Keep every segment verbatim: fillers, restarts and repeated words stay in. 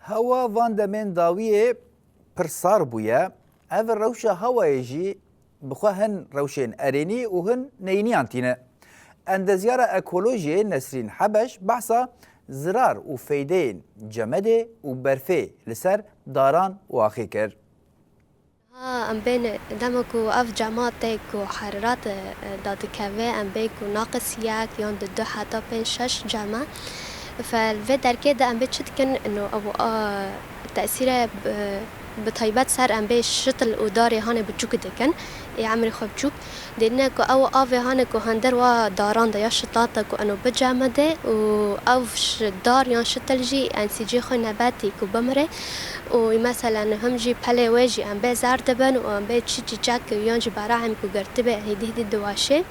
Hewa van demên dawiyê pir sar bûye. Ev rewşa hewayê jî bi xwe hin rewşên erênî û hin neyniyan tîne. Endezyara ekolojiyê Nesrîn Hebeş behsa zirar û feydeyên cemedê û berfê li ser daran û axê kir. Ha, em bên dema ku ev cema tê ku heraret, e, dadikeve, em bê ku naqis yek yan di du heta pênc şeş cema. Fe li vê derkê de em bê çi dikin? Ino ew a tesîre bi, bi taybet ser em bê şitil û darê hanê biçûk dikin. Ê emrê xwe biçûk. Dêrîne ku ew avê hanê ku hender wa daran de ya şitlata ku eno bi cema de û ev şi-, dar yan şitil jî ensîcê xwe nebetî ku bimire. Û mesela him jî pelê wê jî em bê zer dibin û em bê çî çîçek yan jî berahim ku girtibe hêdî hêdî diweşê.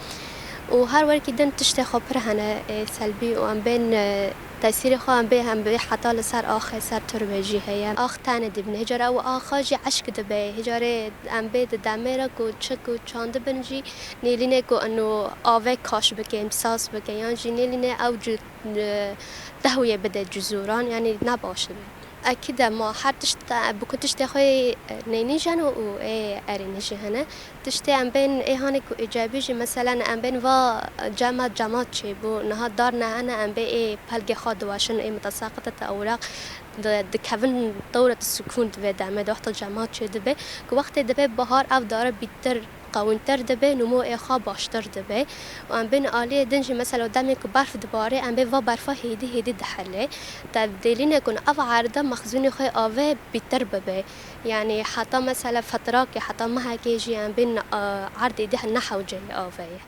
Û her wekî din tiştê xwe pir hene, ê, selbî û em bên, e, tesîrê xwe em bê, em bê heta li ser axê, ser turbê jî heye. Ax tenê dibîne. Hêcarê ew axa jî eşk dibe. Hêcarê em bê di demê re ku çik û çandibin jî nêlînê ku eno avê kaş bike, saz bike yan jî nêlînê ew cu-, e, tehwiyê bide cizûran, yanî ne baş dibe. Ekîd e, ma her tişt, e, bi ku tiştê xwe, e, neynî jeno û ê erênî jî hene. Tiştê em bên ê hanê ku îcabî jî, meselen em bên va cema cema çêbû, niha dar nehene, em bê ê pelgê xwe diweşin, ê mitasaqitete ewraq di-, dikevin tewre di sukûn di vê demê de wexta cema çêdibe, ku wextê dibe bahar ev dare bîtir qewîntir dibe, nûmo ê xwe baştir dibe. Û em bên aliyê din jî, mesela demê ku berf dibare, em bê va berfa hêdî hêdî dihele. Te dêlîne ku ev erde mexzûnê xwe avê bîtir bibe. Yanî heta mesela fetrakê, heta mehekê jî em bên, e, erdê dih nehewceyê avê ye.